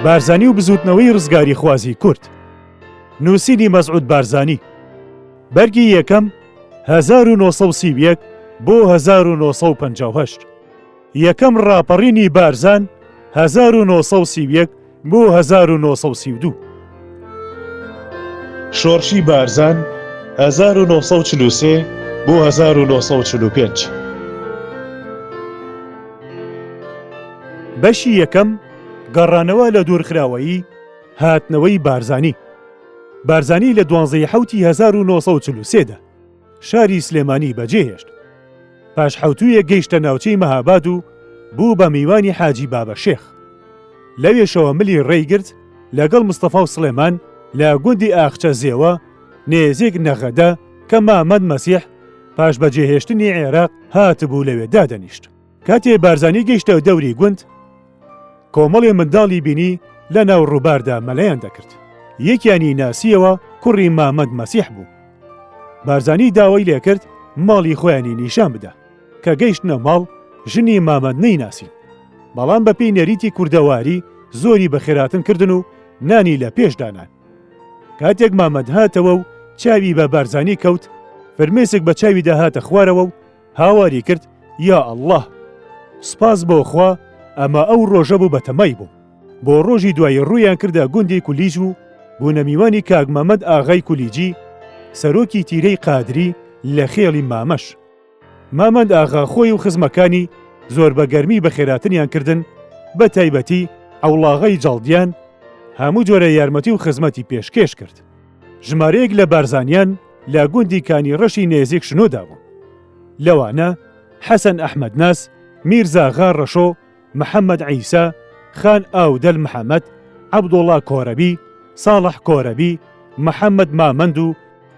بارزانی و بزووتنەوەی ڕزگاریخوازی کورد. نووسینی مەسعود بارزانی. بەرگی یەکەم 1931 بۆ 1958. یەکەم ڕاپەڕینی بارزان 1931 بۆ 1932. شۆڕشی بارزان 1943 بۆ 1945. بەشی یەکەم، گەڕانەوە لە دوورخراوەیی، هاتنەوەی بارزانی. بارزانی لە دوانزەی حەوتی 1943 دا شاری سلێمانی بەجێهێشت. پاش حەوتوویەک گەیشتە ناوچەی مەهاباد و بوو بە میوانی حاجی بابە شێخ. لەوێشەوە ملی ڕێی گرت لەگەڵ مستەفا و سڵێمان لە گوندی ئاخچە زێوە نێزیک نەغەدە کە مامەد مەسیح پاش بەجێهێشتنی عێراق هاتبوو لەوێ دادەنیشت. کاتێ بارزانی گەیشتە دەوری گوند، کۆمەڵێ منداڵی بینی لە ناو ڕووباردا مەلەیان دەکرد. یەکیانی ناسییەوە کوڕی مامەد مەسیح بوو. بارزانی داوای لێکرد ماڵی خۆیانی نیشان بدا. کە گەیشتنە ماڵ، ژنی مامەد نەیناسین. بەڵام بە پێی نەریتی کوردەواری زۆری بەخێرهاتن کردن و نانی لە پێش دانان. کاتێک مامەد هاتەوە و چاوی بە بارزانی کەوت، فرمێسک بە چاویدا هاتە خوارەوە و هاواری کرد یا اللە سوپاس بۆ خوا ئەمە ئەو ڕۆژە بوو بەتەمای بووم. بۆ ڕۆژی دوایی ڕوویان کردە گوندی کولیج و بوونە میوانی کاک مەمەد ئاغای کولیجی سەرۆکی تیرەی قادری لە خێڵی مامەش. مامەند ئاغا خۆی و خزمەکانی زۆر بە گەرمی بەخێراتنیان کردن بە تایبەتی عەوڵاغای جەڵدیان هەموو جۆرە یارمەتی و خزمەتی پێشکێش کرد. ژمارەیەک لە بارزانیان لە گوندی کانی ڕەشی نێزیک شنۆدا بوون. لەوانە، حەسەن ئەحمەد ناس، میرزا غا ڕەشۆ، محەمەد عیسا، خان ئاودەل محەمەد، عەبدوڵا کۆرەبی، ساڵح کۆرەبی، محەمەد مامەند و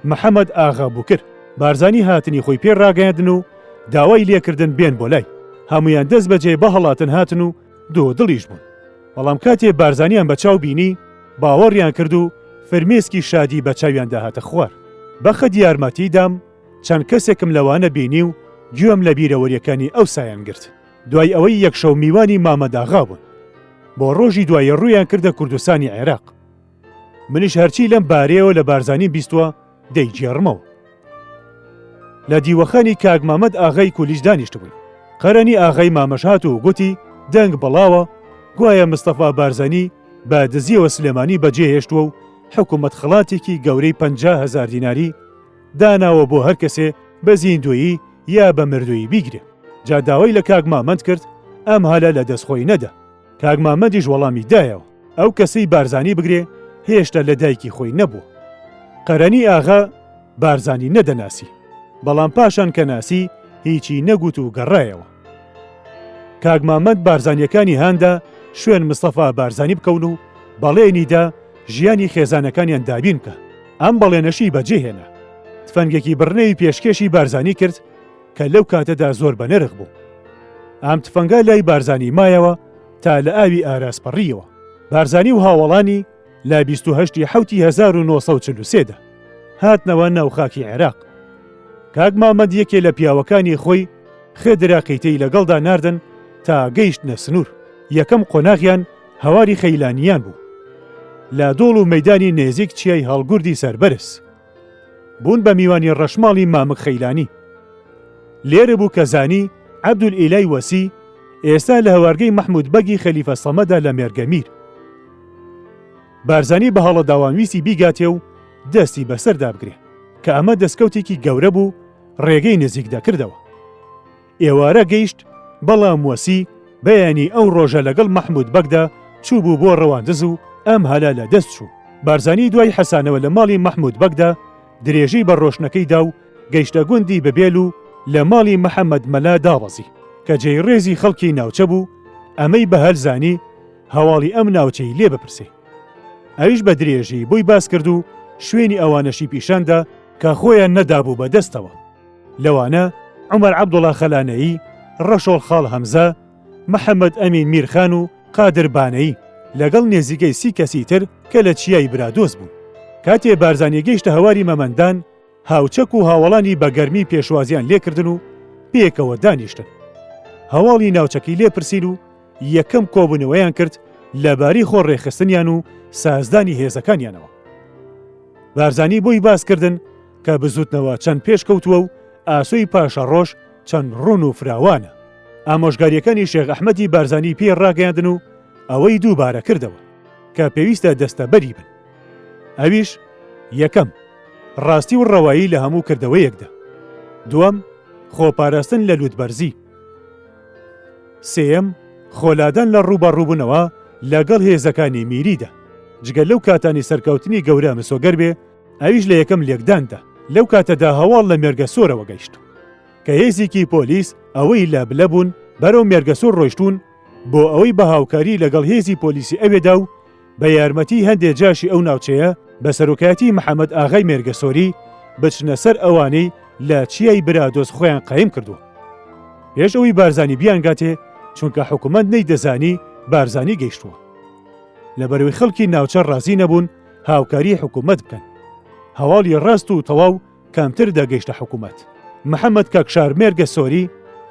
محەمەد ئاغا بوکر. بارزانی هاتنی خۆی پێ ڕاگەیاندن و داوای لێکردن بێن بۆ لای. هەموویان دەست بەجێ بە هەڵاتن هاتن و دوودڵیش بوون. بەڵام کاتێ بارزانیان بە چاو بینی، باوەڕیان کرد و فرمێسکی شادی بە چاویاندا هاتە خوار. بەخت یارمەتی دام، چەند کەسێکم لەوانە بینی و گوێم لە بیرەوەرییەکانی ئەوسایان گرت. دوای ئەوەی یەک شەو میوانی مامەداغا بوون. بۆ ڕۆژی دوایی ڕوویان کردە کوردستانی عێراق. منیش هەرچی لەم بارەیەوە لە بارزانیم بیستووە دەیگێڕمەوە. لە دیوەخانی کاک مامەد ئاغای کولیش دانیشتبووین. قەرەنی ئاغای مامەش هات و گوتی دەنگ بڵاوە، گوایە مستەفا بارزانی بە دزییەوە سلێمانی بەجێهێشتووە و حکوومەت خەڵاتێکی گەورەی 50 هەزار دیناری داناوە بۆ هەر کەسێ بە زیندوویی یا بە مردوویی بیگرێ. جا داوای لە کاک مامەند کرد ئەم هەلە لە دەست خۆی نەدا. کاک مامەندیش وەڵامی دایەوە، ئەو کەسەی بارزانی بگرێ هێشتا لە دایکی خۆی نەبووە. قەرەنی ئاغا بارزانی نەدەناسی، بەڵام پاشان کە ناسی هیچی نەگوت و گەڕایەوە. کاک مامەند بارزانییەکانی هاندا شوێن مستەفا بارزانی بکەون و بەڵێنی دا ژیانی خێزانەکانیان دابین بکا. ئەم بەڵێنەشی بەجێ هێنا. تفەنگێکی بڕنەوی پێشکێشی بارزانی کرد کە لەو کاتەدا زۆر بەنرخ بوو. ئەم تفەنگە لای بارزانی مایەوە تا لە ئاوی ئاراس پەڕییەوە. بارزانی و هاوەڵانی لە 28 ی حەوتی 1943 دا هاتنەوە ناو خاکی عێراق. کاک مامەند یەکێ لە پیاوەکانی خۆی خدرە قیتەی لەگەڵدا ناردن تا گەیشتنە سنوور. یەکەم قۆناغیان هەواری خەیلانیان بوو لە دۆڵ و مەیدانی نێزیک چیای هەڵگوردی سەربەرز. بوون بە میوانی ڕەشماڵی مامک خەیلانی. لێرە بوو کە زانی عەبدولئیلای وەسی ئێستا لە هەوارگەی مەحموود بەگی خەلیفە سەمەدا لە مێرگەمیر. بارزانی بە هەڵەداوان ویستی بیگاتێ و دەستی بەسەردا بگرێ، کە ئەمە دەسکەوتێکی گەورە بوو ڕێگەی نزیک دەکردەوە. ئێوارە گەیشت، بەڵام وەسی بەیانی ئەو ڕۆژە لەگەڵ مەحموود بەگدا چووبوو بۆ ڕەواندز و ئەم هەلە لە دەست چوو. بارزانی دوای حەسانەوە لە ماڵی مەحموود بەگدا درێژەی بە ڕۆشتنەکەی دا و گەیشتە گوندی ببێل و لە ماڵی محەمەد مەلا دابەزی، کە جێی ڕێزی خەڵکی ناوچە بوو، ئەمەی بە هەل زانی هەواڵی ئەم ناوچەی لێ بپرسێ. ئەویش بە درێژی بۆی باس کرد و شوێنی ئەوانەشی پیشان دا کە خۆیان نەدابوو بە دەستەوە. لەوانە، عومەر عەبدوڵا خەلانەیی، ڕەشۆڵ خاڵ هەمزە، محەمەد ئەمین میرخان و قادر بانەیی، لەگەڵ نێزیکەی سی کەسی تر کە لە چیای برادۆست بوون. کاتێ بارزانی گەیشتە هەواری مەمەندان، هاوچەک و هاوەڵانی بە گەرمی پێشوازیان لێکردن و پێکەوە دانیشتن. هەواڵی ناوچەکەی لێ پرسین و یەکەم کۆبوونەوەیان کرد لەبارەی خۆ ڕێکخستنیان و سازدانی هێزەکانیانەوە. بارزانی بۆی باس کردن کە بزوتنەوە چەند پێشکەوتووە و ئاسۆی پاشەڕۆژ چەند ڕوون و فراوانە. ئامۆژگارییەکانی شێخ ئەحمەدی بارزانی پێی ڕاگەیاندن و ئەوەی دووبارە کردەوە کە پێویستە دەستەبەری بن. ئەویش، یەکەم، ڕاستی و ڕەوایی لە هەموو کردەوەیەکدا. دووەم، خۆپاراستن لە لووتبەرزی. سێیەم، خۆلادان لە ڕووبەڕووبوونەوە لەگەڵ هێزەکانی میریدا، جگە لەو کاتانەی سەرکەوتنی گەورە مسۆگەر بێ، ئەویش لە یەکەم لێکداندا. لەو کاتەدا هەواڵ لە مێرگەسۆرەوە گەیشت کە هێزێکی پۆلیس ئەوەی لە بلە بوون بەرەو مێرگەسۆر ڕۆیشتوون بۆ ئەوەی بە هاوکاری لەگەڵ هێزی پۆلیسی ئەوێدا و بە یارمەتی هەندێ جاشی ئەو ناوچەیە بە سەرۆکایەتی محەمەد ئاغای مێرگەسۆری بچنە سەر ئەوانەی لە چیای برادۆست خۆیان قایم کردووە پێش ئەوەی بارزانی بیانگاتێ چونکە حکومەت نەیدەزانی بارزانی گەیشتووە لەبەرەوەی خەڵکی ناوچە ڕازی نەبوون هاوکاری حکومەت بکەن هەواڵی ڕاست و تەواو کەمتر دەگەیشتە حکومەت محەمەد کەکشار مێرگەسۆری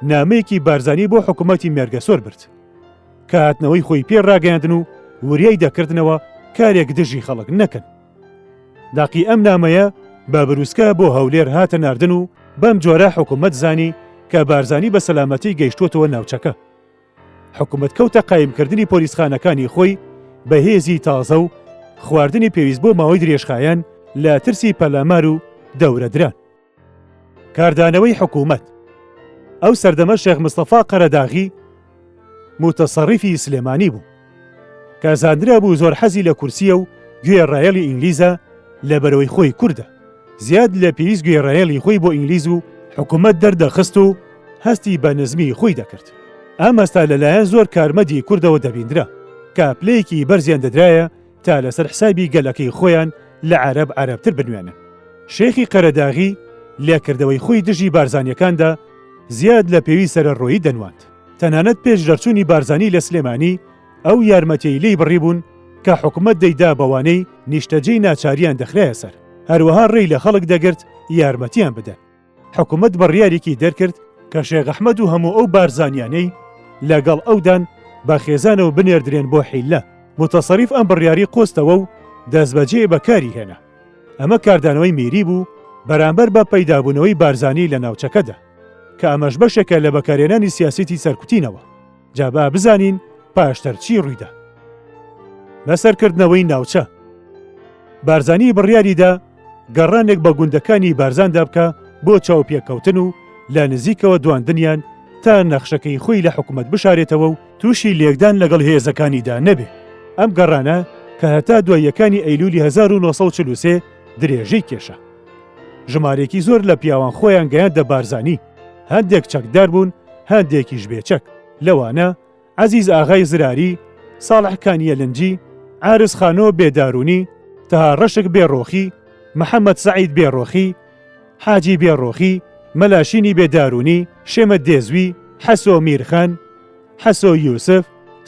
نامەیەکی بارزانی بۆ حکومەتی مێرگەسۆر برد کە هاتنەوەی خۆی پێ ڕاگەیاندن و وریای دەکردنەوە کارێک دژی خەڵک نەکەن. دەقی ئەم نامەیە بە بروسکە بۆ هەولێر هاتە ناردن و بەم جۆرە حکومەت زانی کە بارزانی بە سەلامەتی گەیشتووەتەوە ناوچەکە. حکومەت کەوتە قایمکردنی پۆلیسخانەکانی خۆی بە هێزی تازە و خواردنی پێویست بۆ ماوەی درێژخایەن لە ترسی پەلامار و دەورەدران. کاردانەوەی حکوومەت ئەو سەردەمە شێخ مستەفا قەرەداغی موتەسەڕیفی سلێمانی بوو کە زانرابوو زۆر حەزی لە کورسیە و گوێ ڕایەڵی ئینگلیزە لە بەرەوەی خۆی کوردە زیاد لە پێویست گوێ ڕایەڵی خۆی بۆ ئینگلیز و حکوومەت دەردەخست و هەستی بە نزمی خۆی دەکرد ئەم هەستە لەلایەن زۆر کارمەدی کوردەوە دەبیندرا کە پلەیەکی بەرزیان دەدرایە تا لەسەر حسابی گەلەکەی خۆیان لە عەرەب عەرەبتر بنوێنن. شێخی قەرەداغی لە کردەوەی خۆی دژی بارزانیەکاندا زیاد لە پێویست سەرەڕۆیی دەنواند. تەنانەت پێش دەرچوونی بارزانی لە سلێمانی ئەو یارمەتیەی لێی بڕیبوون کە حکومەت دەیدا بەوانەی نیشتەجێی ناچاریان دەخرایە سەر. هەروەها ڕێی لە خەڵک دەگرت یارمەتیان بدەن. حکومەت بڕیارێکی دەرکرد کە شێخ ئەحمەد و هەموو ئەو بارزانیانەی لەگەڵ ئەودان بە خێزانەوە بنێردرێن بۆ حیلە، موتەسەریف ئەم بڕیاری قۆستەوە و دەستبەجێ بەکاری هێنا. ئەمە کاردانەوەی میری بوو بەرامبەر بە پەیدابوونەوەی بارزانی لە ناوچەکەدا، کە ئەمەش بەشێکە لە بەکارهێنانی سیاسەتی سەرکوتینەوە. جا با بزانین پاشتر چی ڕوویدا. بەسەرکردنەوەی ناوچە بارزانی بڕیاریدا گەڕانێک بە گوندەکانی بارزاندا بکا بۆ چاوپێکەوتن و لە نزیکەوە دواندنیان تا نەخشەکەی خۆی لە حکومەت بشارێتەوە و تووشی لێکدان لەگەڵ هێزەکانیدا نەبێ. ئەم گەڕانە کە هەتا دواییەکانی ئەیلولی 1943 درێژەی کێشا. ژمارەیەکی زۆر لە پیاوان خۆیان گەیاندە بارزانی، هەندێک چەکدار بوون، هەندێکیش بێ چەک، لەوانە، عەزیز ئاغای زراری، ساڵح کانیەلنجی، عارز خانۆ بێدارونی، تەها ڕەشک بێڕۆخی، محەمەد سەعید بێڕۆخی، حاجی بێڕۆخی، مەلا شینی بێدارونی، شێمە دێزوی، حەسۆ میرخان، حەسۆ یوسف،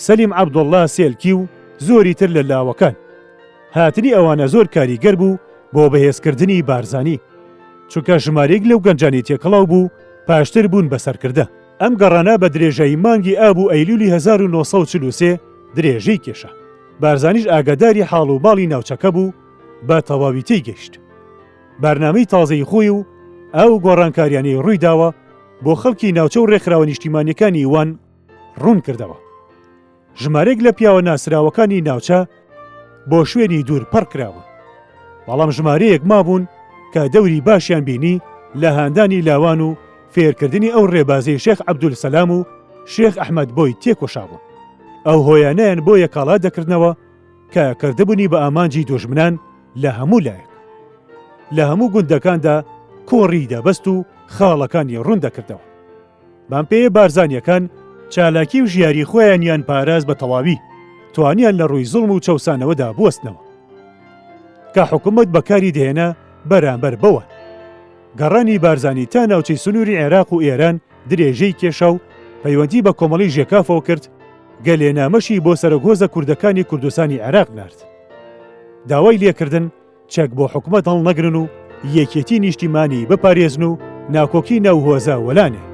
سەلیم عەبدوڵڵا سێلکی و زۆری تر لە لاوەکان. هاتنی ئەوانە زۆر کاریگەر بوو بۆ بەهێزکردنی بارزانی، چونکە ژمارەیەک لەو گەنجانەی تێکەڵاو بوو پاشتر بوون بە سەرکردە. ئەم گەڕانە بە درێژایی مانگی ئاب و ئەیلولی 1943 درێژەی کێشا. بارزانیش ئاگاداری حاڵ و باڵی ناوچەکە بوو، بە تەواوی تێیگەیشت. بارنامەی تازەی خۆی و ئەو گۆڕانکاریانەی ڕوویداوە بۆ خەڵکی ناوچە و ڕێکخراوە نیشتیمانیەکانی وان ڕوون کردەوە. ژمارەیەک لە پیاوە ناسراوەکانی ناوچە بۆ شوێنی دوور پەڕ کراون، بەڵام ژمارەیەک مابوون کە دەوری باشیان بینی لە هاندانی لاوان و فێرکردنی ئەو ڕێبازەی شێخ عەبدولسەلام و شێخ ئەحمەد بۆی تێکۆشابوون. ئەو هۆیانەیان بۆ یەکاڵا دەکردنەوە کە کردبوونی بە ئامانجی دوژمنان لە هەموو لایەک. لە هەموو گوندەکاندا کۆڕی دەبەست و خاڵەکانی ڕوون دەکردەوە. بەم پێیە بارزانییەکان چالاکی و ژیاری خۆیانیان پاراست بە تەواوی، توانیان لە ڕووی زوڵم و چەوسانەوەدا بوەستنەوە کە حکومەت بەکاری دەهێنا بەرامبەر بەوان. گەڕانی بارزانی تا ناوچەی سنووری عێراق و ئێران درێژەی کێشا و پەیوەندی بە کۆمەڵەی ژێکافەوە کرد، گەلێ نامەشی بۆ سەرۆک هۆزە کوردەکانی کوردستانی عێراق نارد داوای لێکردن چەک بۆ حکومەت هەڵنەگرن و یەکێتی نیشتیمانی بپارێزن و ناکۆکی ناو هۆزە وەلانێن.